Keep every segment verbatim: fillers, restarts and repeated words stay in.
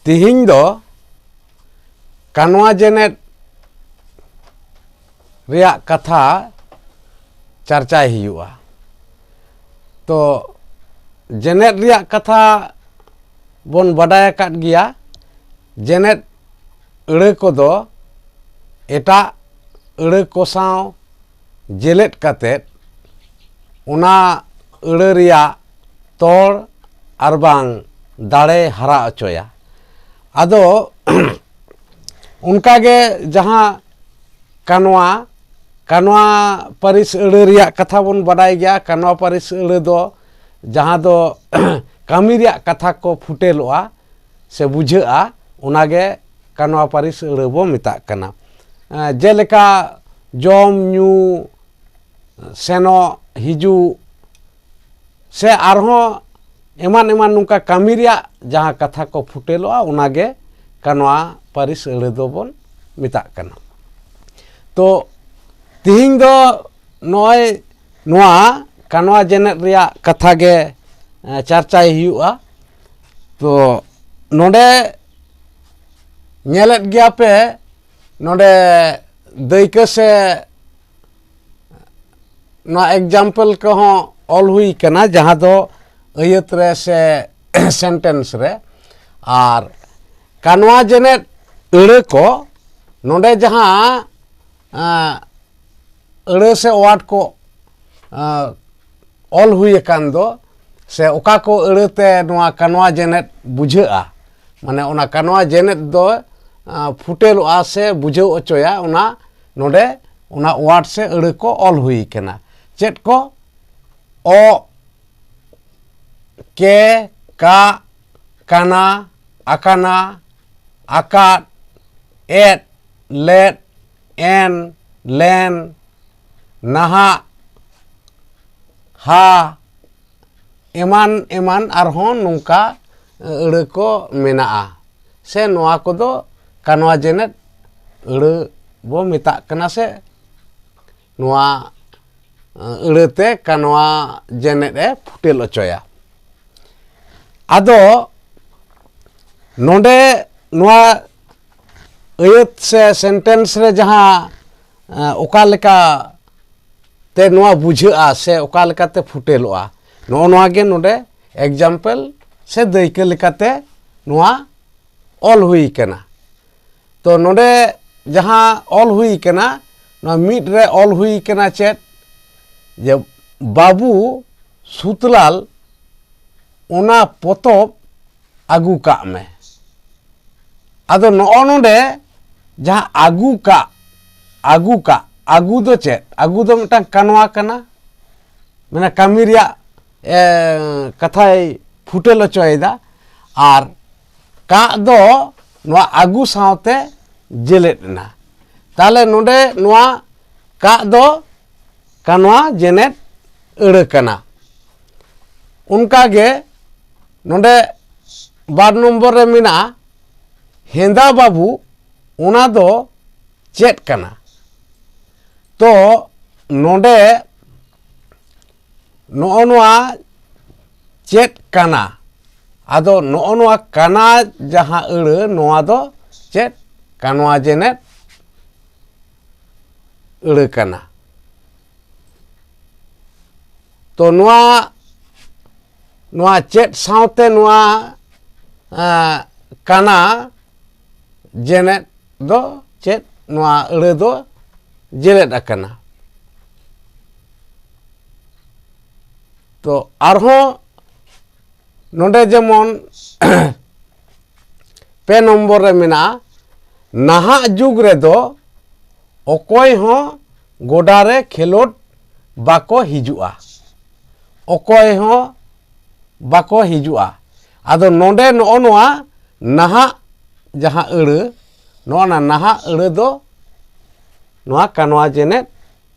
ᱛᱤᱦᱤᱧ ᱫᱚ ᱠᱟᱱᱣᱟ ᱡᱮᱱᱮᱛ ᱨᱮᱭᱟᱜ ᱠᱟᱛᱷᱟ ᱪᱟᱨᱪᱟᱭ ᱦᱩᱭᱩᱜᱼᱟ᱾ ᱛᱚ, ᱡᱮᱱᱮᱛ ᱨᱮᱭᱟᱜ ᱠᱟᱛᱷᱟ ᱵᱚᱱ ᱵᱟᱰᱟᱭ ᱟᱠᱟᱫ ᱜᱮᱭᱟ᱾ ᱡᱮᱱᱮᱛ ᱟᱹᱲᱟᱹ ᱠᱚᱫᱚ ᱮᱴᱟᱜ ᱟᱹᱲᱟᱹ ᱠᱚ ᱥᱟᱶ ᱡᱮᱞᱮᱫ ᱠᱟᱛᱮᱫ ᱚᱱᱟ ᱟᱹᱲᱟᱹ ᱨᱮᱭᱟᱜ ᱛᱚᱲ ᱟᱨ ᱵᱟᱝ ᱫᱟᱲᱮ ᱦᱟᱨᱟ ᱚᱪᱚᱭᱟ᱾ ᱟᱫᱚ ᱚᱱᱠᱟᱜᱮ ᱡᱟᱦᱟᱸ ᱠᱟᱱᱣᱟ, ᱠᱟᱱᱣᱟ ᱯᱟᱹᱨᱤᱥ ᱟᱹᱲᱟᱹ ᱨᱮᱭᱟᱜ ᱠᱟᱛᱷᱟ ᱵᱚᱱ ᱵᱟᱰᱟᱭ ᱜᱮᱭᱟ᱾ ᱠᱟᱱᱣᱟ ᱯᱟᱹᱨᱤᱥ ᱟᱹᱲᱟᱹ ᱫᱚ ᱡᱟᱦᱟᱸ ᱫᱚ ᱠᱟᱹᱢᱤ ᱨᱮᱭᱟᱜ ᱠᱟᱛᱷᱟ ᱠᱚ ᱯᱷᱩᱴᱮᱞᱚᱜᱼᱟ ᱥᱮ ᱵᱩᱡᱷᱟᱹᱜᱼᱟ, ᱚᱱᱟᱜᱮ ᱠᱟᱱᱣᱟ ᱯᱟᱹᱨᱤᱥ ᱟᱹᱲᱟᱹ ᱵᱚ ᱢᱮᱛᱟᱜ ᱠᱟᱱᱟ᱾ ᱮᱸ, ᱡᱮᱞᱮᱠᱟ ᱡᱚᱢ, ᱧᱩ, ᱥᱮᱱᱚᱜ, ᱦᱤᱡᱩᱜ, ᱥᱮ ᱟᱨᱦᱚᱸ ᱮᱢᱟᱱ ᱮᱢᱟᱱ ᱱᱚᱝᱠᱟ ᱠᱟᱹᱢᱤ ᱨᱮᱭᱟᱜ ᱡᱟᱦᱟᱸ ᱠᱟᱛᱷᱟ ᱠᱚ ᱯᱷᱩᱴᱮᱞᱚᱜᱼᱟ, ᱚᱱᱟᱜᱮ ᱠᱟᱱᱣᱟ ᱯᱟᱹᱨᱤᱥ ᱟᱹᱲᱟᱹ ᱫᱚᱵᱚᱱ ᱢᱮᱛᱟᱜ ᱠᱟᱱᱟ᱾ ᱛᱚ, ᱛᱤᱦᱤᱧ ᱫᱚ ᱱᱚᱜᱼᱚᱭ ᱱᱚᱣᱟ ᱠᱟᱱᱣᱟ ᱡᱮᱱᱮᱛ ᱨᱮᱭᱟᱜ ᱠᱟᱛᱷᱟ ᱜᱮ, ᱮᱸ, ᱪᱟᱨᱪᱟᱭ ᱦᱩᱭᱩᱜᱼᱟ᱾ ᱛᱚ, ᱱᱚᱰᱮ ᱧᱮᱞᱮᱫ ᱜᱮᱭᱟ ᱯᱮ, ᱱᱚᱰᱮ ᱫᱟᱹᱭᱠᱟᱹ ᱥᱮ ᱱᱚᱣᱟ example ᱠᱚᱦᱚᱸ ᱚᱞ ᱦᱩᱭ ᱠᱟᱱᱟ, ᱡᱟᱦᱟᱸ ᱫᱚ ᱟᱹᱭᱟᱹᱛ ᱨᱮ ᱥᱮ sentence ᱨᱮ᱾ ᱟᱨ ᱠᱟᱱᱣᱟ ᱡᱮᱱᱮᱛ ᱟᱹᱲᱟᱹ ᱠᱚ, ᱱᱚᱰᱮ ᱡᱟᱦᱟᱸ, ᱟᱸ, ᱟᱹᱲᱟᱹ ᱥᱮ word ᱠᱚ, ᱟᱸ, ᱚᱞ ᱦᱩᱭ ᱟᱠᱟᱱ ᱫᱚ, ᱥᱮ ᱚᱠᱟ ᱠᱚ ᱟᱹᱲᱟᱹᱛᱮ ᱱᱚᱣᱟ ᱠᱟᱱᱣᱟ ᱡᱮᱱᱮᱛ ᱵᱩᱡᱷᱟᱹᱜᱼᱟ, ᱢᱟᱱᱮ ᱚᱱᱟ ᱠᱟᱱᱣᱟ ᱡᱮᱱᱮᱛ ᱫᱚ, ᱟᱸ, ᱯᱷᱩᱴᱮᱞᱚᱜᱼᱟ ᱥᱮ ᱵᱩᱡᱷᱟᱹᱣ ᱚᱪᱚᱭᱟ, ᱚᱱᱟ ᱱᱚᱰᱮ ᱚᱱᱟ word ᱥᱮ ᱟᱹᱲᱟᱹ ᱠᱚ ᱚᱞ ᱦᱩᱭ ᱠᱟᱱᱟ᱾ ᱪᱮᱫ ᱠᱚ? ᱚᱜ, ᱠᱮ, ᱠᱟᱜ, ᱠᱟᱱᱟ, ᱟᱠᱟᱱᱟ, ᱟᱠᱟᱫ, ᱮᱫ, ᱞᱮᱫ, ᱮᱱ, ᱞᱮᱱ, ᱱᱟᱦᱟᱜ, ᱦᱟ, ᱮᱢᱟᱱ ᱮᱢᱟᱱ ᱟᱨᱦᱚᱸ ᱱᱚᱝᱠᱟ ᱟᱹᱲᱟᱹ ᱠᱚ ᱢᱮᱱᱟᱜᱼᱟ᱾ ᱥᱮ ᱱᱚᱣᱟ ᱠᱚᱫᱚ ᱠᱟᱱᱣᱟ ᱡᱮᱱᱮᱛ ᱟᱹᱲᱟᱹ ᱵᱚ ᱢᱮᱛᱟᱜ ᱠᱟᱱᱟ, ᱥᱮ ᱱᱚᱣᱟ ᱟᱹᱲᱟᱹᱛᱮ ᱠᱟᱱᱣᱟ ᱡᱮᱱᱮᱛ ᱮ ᱯᱷᱩᱴᱮᱞ ᱚᱪᱚᱭᱟ᱾ ᱟᱫᱚ ᱱᱚᱰᱮ ᱱᱚᱣᱟ ᱟᱹᱭᱟᱹᱛ ᱥᱮ ᱥᱮᱱᱴᱮᱱᱥ ᱨᱮ ᱡᱟᱦᱟᱸ, ᱮᱸ, ᱚᱠᱟ ᱞᱮᱠᱟ ᱛᱮ ᱱᱚᱣᱟ ᱵᱩᱡᱷᱟᱹᱜᱼᱟ ᱥᱮ ᱚᱠᱟ ᱞᱮᱠᱟᱛᱮ ᱯᱷᱩᱴᱮᱞᱚᱜᱼᱟ, ᱱᱚᱜᱼᱚ ᱱᱚᱣᱟ ᱜᱮ ᱱᱚᱰᱮ ᱮᱠᱡᱟᱢᱯᱮᱞ ᱥᱮ ᱫᱟᱹᱭᱠᱟᱹ ᱞᱮᱠᱟᱛᱮ ᱱᱚᱣᱟ ᱚᱞ ᱦᱩᱭ ᱠᱟᱱᱟ᱾ ᱛᱚ ᱱᱚᱰᱮ ᱡᱟᱦᱟᱸ ᱚᱞ ᱦᱩᱭ ᱠᱟᱱᱟ, ᱱᱚᱣᱟ ᱢᱤᱫ ᱨᱮ ᱚᱞ ᱦᱩᱭ ᱠᱟᱱᱟ ᱪᱮᱫ? ᱡᱮ, "ᱵᱟᱹᱵᱩ ᱥᱩᱛᱞᱟᱞ, ᱚᱱᱟ ᱯᱚᱛᱚᱵ ᱟᱹᱜᱩ ᱠᱟᱜ ᱢᱮ᱾" ᱟᱫᱚ ᱱᱚᱜᱼᱚ ᱱᱚᱰᱮ ᱡᱟᱦᱟᱸ ᱟᱹᱜᱩ ᱠᱟᱜ, ᱟᱹᱜᱩ ᱠᱟᱜ, ᱟᱹᱜᱩ ᱫᱚ ᱪᱮᱫ? ᱟᱹᱜᱩ ᱫᱚ ᱢᱤᱫᱴᱟᱝ ᱠᱟᱱᱣᱟ ᱠᱟᱱᱟ, ᱢᱟᱱᱮ ᱠᱟᱹᱢᱤ ᱨᱮᱭᱟᱜ, ᱮ, ᱠᱟᱛᱷᱟᱭ ᱯᱷᱩᱴᱮᱞ ᱦᱚᱪᱚᱭᱮᱫᱟ᱾ ᱟᱨ ᱠᱟᱜ ᱫᱚ ᱱᱚᱣᱟ ᱟᱹᱜᱩ ᱥᱟᱶᱛᱮ ᱡᱮᱞᱮᱫ ᱮᱱᱟ᱾ ᱛᱟᱦᱚᱞᱮ ᱱᱚᱰᱮ ᱱᱚᱣᱟ ᱠᱟᱜ ᱫᱚ ᱠᱟᱱᱣᱟ ᱡᱮᱱᱮᱫ ᱟᱹᱲᱟᱹ ᱠᱟᱱᱟ᱾ ᱚᱱᱠᱟᱜᱮ ᱱᱚᱰᱮ ᱵᱟᱨ ᱱᱚᱢᱵᱚᱨ ᱨᱮ ᱢᱮᱱᱟᱜᱼᱟ, "ᱦᱮᱸᱫᱟ ᱵᱟᱹᱵᱩ, ᱚᱱᱟ ᱫᱚ ᱪᱮᱫ ᱠᱟᱱᱟ?" ᱛᱚ ᱱᱚᱰᱮ ᱱᱚᱜᱼᱚ ᱱᱚᱣᱟ ᱪᱮᱫ ᱠᱟᱱᱟ? ᱟᱫᱚ ᱱᱚᱜᱼᱚ ᱱᱚᱣᱟ ᱠᱟᱱᱟ ᱡᱟᱦᱟᱸ ᱟᱹᱲᱟᱹ, ᱱᱚᱣᱟ ᱫᱚ ᱪᱮᱫ? ᱠᱟᱱᱣᱟ ᱡᱮᱱᱮᱫ ᱟᱹᱲᱟᱹ ᱠᱟᱱᱟ᱾ ᱛᱚ ᱱᱚᱣᱟ, ᱱᱚᱣᱟ ᱪᱮᱫ ᱥᱟᱶᱛᱮ ᱱᱚᱣᱟ, ᱮᱸ, ᱠᱟᱱᱟ ᱡᱮᱱᱮᱫ ᱫᱚ ᱪᱮᱫ? ᱱᱚᱣᱟ ᱟᱹᱲᱟᱹ ᱫᱚ ᱡᱮᱞᱮᱫ ᱟᱠᱟᱱᱟ᱾ ᱛᱚ ᱟᱨᱦᱚᱸ ᱱᱚᱰᱮ ᱡᱮᱢᱚᱱ ᱯᱮ ᱱᱚᱢᱵᱚᱨ ᱨᱮ ᱢᱮᱱᱟᱜᱼᱟ, ᱱᱟᱦᱟᱜ ᱡᱩᱜᱽ ᱨᱮᱫᱚ ᱚᱠᱚᱭ ᱦᱚᱸ ᱜᱚᱰᱟ ᱨᱮ ᱠᱷᱮᱞᱳᱰ ᱵᱟᱠᱚ ᱦᱤᱡᱩᱜᱼᱟ᱾ ᱚᱠᱚᱭ ᱦᱚᱸ ᱵᱟᱠᱚ ᱦᱤᱡᱩᱜᱼᱟ᱾ ᱟᱫᱚ ᱱᱚᱰᱮ ᱱᱚᱜᱼᱚ ᱱᱚᱣᱟ ᱱᱟᱦᱟᱜ ᱡᱟᱦᱟᱸ ᱟᱹᱲᱟᱹ, ᱱᱚᱜᱼᱚ ᱱᱟ ᱱᱟᱦᱟᱜ ᱟᱹᱲᱟᱹ ᱫᱚ ᱱᱚᱣᱟ ᱠᱟᱱᱣᱟ ᱡᱮᱱᱮᱫ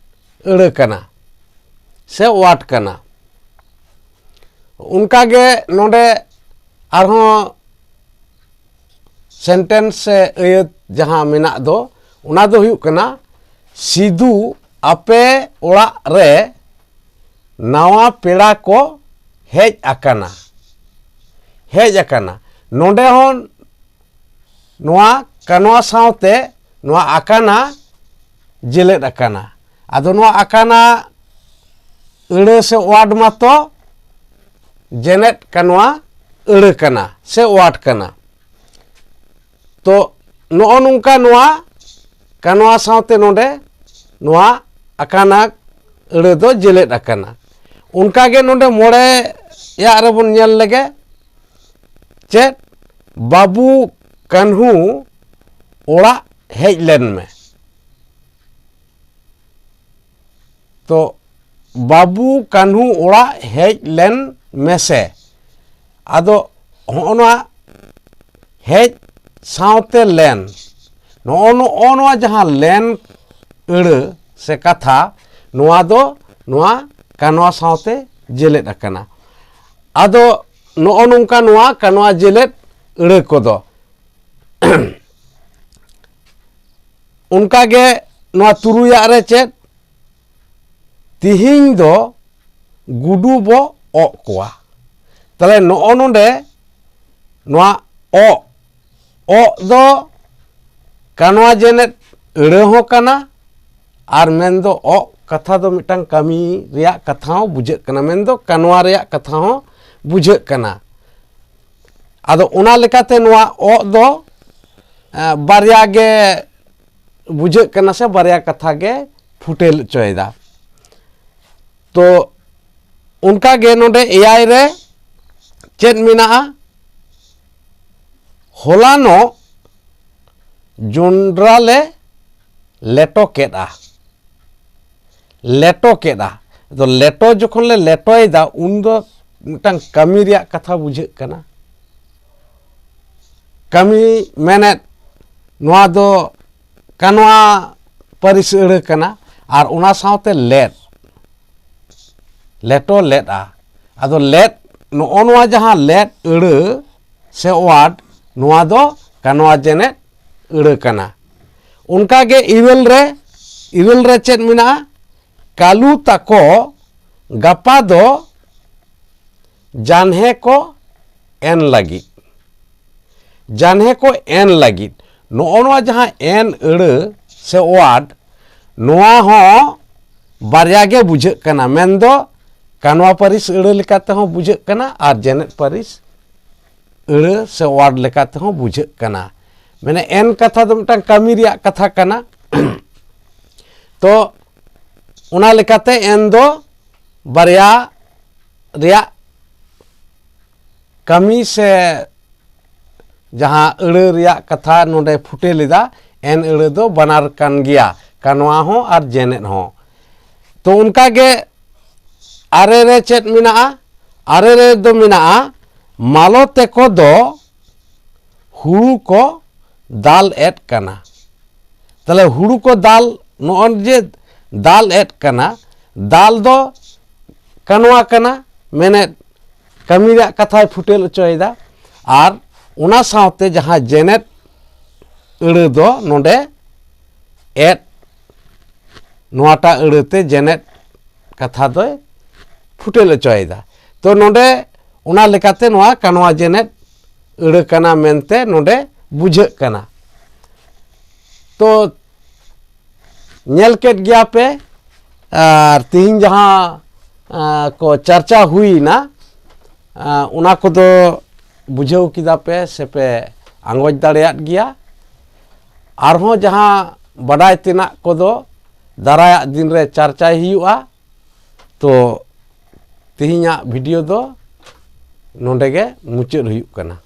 ᱟᱹᱲᱟᱹ ᱠᱟᱱᱟ ᱥᱮ ᱣᱟᱨᱰ ᱠᱟᱱᱟ᱾ ᱚᱱᱠᱟᱜᱮ ᱱᱚᱰᱮ ᱟᱨᱦᱚᱸ ᱥᱮᱱᱴᱮᱱᱥ ᱥᱮ ᱟᱹᱭᱟᱹᱛ ᱡᱟᱦᱟᱸ ᱢᱮᱱᱟᱜ ᱫᱚ, ᱚᱱᱟ ᱫᱚ ᱦᱩᱭᱩᱜ ᱠᱟᱱᱟ, "ᱥᱤᱫᱩ, ᱟᱯᱮ ᱚᱲᱟᱜ ᱨᱮ ᱱᱟᱣᱟ ᱯᱮᱲᱟ ᱠᱚ ᱦᱮᱡ ᱟᱠᱟᱱᱟ, ᱦᱮᱡ ᱟᱠᱟᱱᱟ᱾" ᱱᱚᱰᱮ ᱦᱚᱸ ᱱᱚᱣᱟ ᱠᱟᱱᱣᱟ ᱥᱟᱶᱛᱮ ᱱᱚᱣᱟ ᱟᱠᱟᱱᱟ ᱡᱮᱞᱮᱫ ᱟᱠᱟᱱᱟ᱾ ᱟᱫᱚ ᱱᱚᱣᱟ ᱟᱠᱟᱱᱟ ᱟᱹᱲᱟᱹ ᱥᱮ word ᱢᱟᱛᱚ ᱡᱮᱱᱮᱫ ᱠᱟᱱᱣᱟ ᱟᱹᱲᱟᱹ ᱠᱟᱱᱟ ᱥᱮ word ᱠᱟᱱᱟ᱾ ᱛᱚ ᱱᱚᱜᱼᱚ ᱱᱚᱝᱠᱟ ᱱᱚᱣᱟ ᱠᱟᱱᱣᱟ ᱥᱟᱶᱛᱮ ᱱᱚᱰᱮ ᱱᱚᱣᱟ ᱟᱠᱟᱱᱟ ᱟᱹᱲᱟᱹ ᱫᱚ ᱡᱮᱞᱮᱫ ᱟᱠᱟᱱᱟ᱾ ᱚᱱᱠᱟᱜᱮ ᱱᱚᱰᱮ ᱢᱚᱬᱮᱭᱟᱜ ᱨᱮᱵᱚᱱ ᱧᱮᱞ ᱞᱮᱜᱮ, ᱪᱮᱫ? ᱵᱟᱹᱵᱩ ᱠᱟᱹᱱᱦᱩ ᱚᱲᱟᱜ ᱦᱮᱡ ᱞᱮᱱ ᱢᱮ᱾ ᱛᱚ ᱵᱟᱹᱵᱩ ᱠᱟᱹᱱᱦᱩ ᱚᱲᱟᱜ ᱦᱮᱡ ᱞᱮᱱ ᱢᱮᱥᱮ᱾ ᱟᱫᱚ ᱦᱚᱸᱜᱼᱚ ᱱᱚᱣᱟ ᱦᱮᱡ ᱥᱟᱶᱛᱮ ᱞᱮᱱ, ᱱᱚᱜᱼᱚ ᱱᱚᱜᱼᱚ ᱱᱚᱣᱟ ᱡᱟᱦᱟᱸ ᱞᱮᱱ ᱟᱹᱲᱟᱹ ᱥᱮ ᱠᱟᱛᱷᱟ, ᱱᱚᱣᱟ ᱫᱚ ᱱᱚᱣᱟ ᱠᱟᱱᱣᱟ ᱥᱟᱶᱛᱮ ᱡᱮᱞᱮᱫ ᱟᱠᱟᱱᱟ᱾ ᱟᱫᱚ ᱱᱚᱜᱼᱚ ᱱᱚᱝᱠᱟ ᱱᱚᱣᱟ ᱠᱟᱱᱣᱟ ᱡᱮᱞᱮᱫ ᱟᱹᱲᱟᱹ ᱠᱚᱫᱚ᱾ ᱚᱱᱠᱟᱜᱮ ᱱᱚᱣᱟ ᱛᱩᱨᱩᱭᱟᱜ ᱨᱮ ᱪᱮᱫ? ᱛᱤᱦᱤᱧ ᱫᱚ ᱜᱩᱰᱩ ᱵᱚ ᱚᱜ ᱠᱚᱣᱟ᱾ ᱛᱟᱦᱞᱮ ᱱᱚᱜᱼᱚ ᱱᱚᱰᱮ ᱱᱚᱣᱟ ᱚᱜ, ᱚᱜ ᱫᱚ ᱠᱟᱱᱣᱟ ᱡᱮᱱᱮᱫ ᱟᱹᱲᱟᱹ ᱦᱚᱸ ᱠᱟᱱᱟ, ᱟᱨ ᱢᱮᱱᱫᱚ ᱚᱜ ᱠᱟᱛᱷᱟ ᱫᱚ ᱢᱤᱫᱴᱟᱝ ᱠᱟᱹᱢᱤ ᱨᱮᱭᱟᱜ ᱠᱟᱛᱷᱟ ᱦᱚᱸ ᱵᱩᱡᱷᱟᱹᱜ ᱠᱟᱱᱟ, ᱢᱮᱱᱫᱚ ᱠᱟᱱᱣᱟ ᱨᱮᱭᱟᱜ ᱠᱟᱛᱷᱟ ᱦᱚᱸ ᱵᱩᱡᱷᱟᱹᱜ ᱠᱟᱱᱟ᱾ ᱟᱫᱚ ᱚᱱᱟ ᱞᱮᱠᱟᱛᱮ ᱱᱚᱣᱟ ᱚᱜ ᱫᱚ, ᱮ, ᱵᱟᱨᱭᱟ ᱜᱮ ᱵᱩᱡᱷᱟᱹᱜ ᱠᱟᱱᱟ ᱥᱮ ᱵᱟᱨᱭᱟ ᱠᱟᱛᱷᱟ ᱜᱮ ᱯᱷᱩᱴᱮᱞ ᱦᱚᱪᱚᱭᱮᱫᱟ᱾ ᱛᱚ ᱚᱱᱠᱟ ᱜᱮ ᱱᱚᱰᱮ ᱮᱭᱟᱭ ᱨᱮ ᱪᱮᱫ ᱢᱮᱱᱟᱜᱼᱟ? ᱦᱚᱞᱟᱱᱚᱜ ᱡᱚᱱᱰᱨᱟ ᱞᱮ ᱞᱮᱴᱚ ᱠᱮᱫᱼᱟ᱾ ᱞᱮᱴᱚ ᱠᱮᱫᱼᱟ᱾ ᱟᱫᱚ ᱞᱮᱴᱚ ᱡᱚᱠᱷᱚᱱ ᱞᱮ ᱞᱮᱴᱚᱭᱮᱫᱟ, ᱩᱱᱫᱚ ᱢᱤᱫᱴᱟᱝ ᱠᱟᱹᱢᱤ ᱨᱮᱭᱟᱜ ᱠᱟᱛᱷᱟ ᱵᱩᱡᱷᱟᱹᱜ ᱠᱟᱱᱟ᱾ ᱠᱟᱹᱢᱤ ᱢᱮᱱᱮᱫ, ᱱᱚᱣᱟ ᱫᱚ ᱠᱟᱱᱣᱟ ᱯᱟᱹᱨᱤᱥ ᱟᱹᱲᱟᱹ ᱠᱟᱱᱟ᱾ ᱟᱨ ᱚᱱᱟ ᱥᱟᱶᱛᱮ ᱞᱮᱫ, ᱞᱮᱴᱚ ᱞᱮᱫᱼᱟ᱾ ᱟᱫᱚ ᱞᱮᱫ, ᱱᱚᱜᱼᱚ ᱱᱚᱣᱟ ᱡᱟᱦᱟᱸ ᱞᱮᱫ ᱟᱹᱲᱟᱹ ᱥᱮ word, ᱱᱚᱣᱟ ᱫᱚ ᱠᱟᱱᱣᱟ ᱡᱮᱱᱮᱫ ᱟᱹᱲᱟᱹ ᱠᱟᱱᱟ᱾ ᱚᱱᱠᱟᱜᱮ ᱤᱨᱟᱹᱞ ᱨᱮ, ᱤᱨᱟᱹᱞ ᱨᱮ ᱪᱮᱫ ᱢᱮᱱᱟᱜᱼᱟ? ᱠᱟᱞᱩ ᱛᱟᱠᱚ ᱜᱟᱯᱟ ᱫᱚ ᱡᱟᱱᱦᱮ ᱠᱚ ᱮᱱ ᱞᱟᱹᱜᱤᱫ᱾ ᱡᱟᱱᱦᱮ ᱠᱚ ᱮᱱ ᱞᱟᱹᱜᱤᱫ᱾ ᱱᱚᱜᱼᱚ ᱱᱚᱣᱟ ᱡᱟᱦᱟᱸ ᱮᱱ ᱟᱹᱲᱟᱹ ᱥᱮ ᱣᱟᱨᱰ, ᱱᱚᱣᱟ ᱦᱚᱸ ᱵᱟᱨᱭᱟ ᱜᱮ ᱵᱩᱡᱷᱟᱹᱜ ᱠᱟᱱᱟ, ᱢᱮᱱᱫᱚ ᱠᱟᱱᱣᱟ ᱯᱟᱹᱨᱤᱥ ᱟᱹᱲᱟᱹ ᱞᱮᱠᱟ ᱛᱮᱦᱚᱸ ᱵᱩᱡᱷᱟᱹᱜ ᱠᱟᱱᱟ ᱟᱨ ᱡᱮᱱᱮᱫ ᱯᱟᱹᱨᱤᱥ ᱟᱹᱲᱟᱹ ᱥᱮ ᱣᱟᱨᱰ ᱞᱮᱠᱟ ᱛᱮᱦᱚᱸ ᱵᱩᱡᱷᱟᱹᱜ ᱠᱟᱱᱟ᱾ ᱢᱟᱱᱮ ᱮᱱ ᱠᱟᱛᱷᱟ ᱫᱚ ᱢᱤᱫᱴᱟᱝ ᱠᱟᱹᱢᱤ ᱨᱮᱭᱟᱜ ᱠᱟᱛᱷᱟ ᱠᱟᱱᱟ᱾ ᱛᱚ ᱚᱱᱟ ᱞᱮᱠᱟᱛᱮ ᱮᱱ ᱫᱚ ᱵᱟᱨᱭᱟ ᱨᱮᱭᱟᱜ ᱠᱟᱹᱢᱤ ᱥᱮ ᱡᱟᱦᱟᱸ ᱟᱹᱲᱟᱹ ᱨᱮᱭᱟᱜ ᱠᱟᱛᱷᱟ ᱱᱚᱰᱮ ᱯᱷᱩᱴᱮ ᱞᱮᱫᱟ, ᱮᱱ ᱟᱹᱲᱟᱹ ᱫᱚ ᱵᱟᱱᱟᱨ ᱠᱟᱱ ᱜᱮᱭᱟ, ᱠᱟᱱᱣᱟ ᱦᱚᱸ ᱟᱨ ᱡᱮᱱᱮᱫ ᱦᱚᱸ᱾ ᱛᱚ ᱚᱱᱠᱟ ᱜᱮ ᱟᱨᱮ ᱨᱮ ᱪᱮᱫ ᱢᱮᱱᱟᱜᱼᱟ? ᱟᱨᱮ ᱨᱮ ᱫᱚ ᱢᱮᱱᱟᱜᱼᱟ, ᱢᱟᱞᱚ ᱛᱮᱠᱚ ᱫᱚ ᱦᱩᱲᱩ ᱠᱚ ᱫᱟᱞ ᱮᱫ ᱠᱟᱱᱟ᱾ ᱛᱟᱦᱞᱮ ᱦᱩᱲᱩ ᱠᱚ ᱫᱟᱞ, ᱱᱚᱜᱼᱚᱭ ᱡᱮ ᱫᱟᱞ ᱮᱫ ᱠᱟᱱᱟ, ᱫᱟᱞ ᱫᱚ ᱠᱟᱱᱣᱟ ᱠᱟᱱᱟ, ᱢᱮᱱᱮᱫ ᱠᱟᱹᱢᱤ ᱨᱮᱭᱟᱜ ᱠᱟᱛᱷᱟᱭ ᱯᱷᱩᱴᱮᱞ ᱦᱚᱪᱚᱭᱮᱫᱟ᱾ ᱟᱨ ᱚᱱᱟ ᱥᱟᱶᱛᱮ ᱡᱟᱦᱟᱸ ᱡᱮᱱᱮᱫ ᱟᱹᱲᱟᱹ ᱫᱚ ᱱᱚᱰᱮ ᱮᱫ, ᱱᱚᱣᱟᱴᱟᱜ ᱟᱹᱲᱟᱹᱛᱮ ᱡᱮᱱᱮᱫ ᱠᱟᱛᱷᱟ ᱫᱚᱭ ᱯᱷᱩᱴᱮᱞ ᱦᱚᱪᱚᱭᱮᱫᱟ᱾ ᱛᱚ ᱱᱚᱰᱮ ᱚᱱᱟ ᱞᱮᱠᱟᱛᱮ ᱱᱚᱣᱟ ᱠᱟᱱᱣᱟ ᱡᱮᱱᱮᱫ ᱟᱹᱲᱟᱹ ᱠᱟᱱᱟ ᱢᱮᱱᱛᱮ ᱱᱚᱰᱮ ᱵᱩᱡᱷᱟᱹᱜ ᱠᱟᱱᱟ᱾ ᱛᱚ ᱧᱮᱞ ᱠᱮᱫ ᱜᱮᱭᱟ ᱯᱮ, ᱟᱨ ᱛᱤᱦᱤᱧ ᱡᱟᱦᱟᱸ, ᱟ, ᱠᱚ ᱪᱟᱨᱪᱟ ᱦᱩᱭᱱᱟ, ᱟ, ᱚᱱᱟ ᱠᱚᱫᱚ ᱵᱩᱡᱷᱟᱹᱣ ᱠᱮᱫᱟ ᱯᱮ ᱥᱮ ᱯᱮ ᱟᱸᱜᱚᱪ ᱫᱟᱲᱮᱭᱟᱫ ᱜᱮᱭᱟ᱾ ᱟᱨᱦᱚᱸ ᱡᱟᱦᱟᱸ ᱵᱟᱰᱟᱭ ᱛᱮᱱᱟᱜ ᱠᱚᱫᱚ ᱫᱟᱨᱟᱭᱟᱜ ᱫᱤᱱ ᱨᱮ ᱪᱟᱨᱪᱟᱭ ᱦᱩᱭᱩᱜᱼᱟ᱾ ᱛᱚ ᱛᱤᱦᱤᱧᱟᱜ ᱵᱷᱤᱰᱤᱭᱳ ᱫᱚ ᱱᱚᱰᱮ ᱜᱮ ᱢᱩᱪᱟᱹᱫ ᱦᱩᱭᱩᱜ ᱠᱟᱱᱟ᱾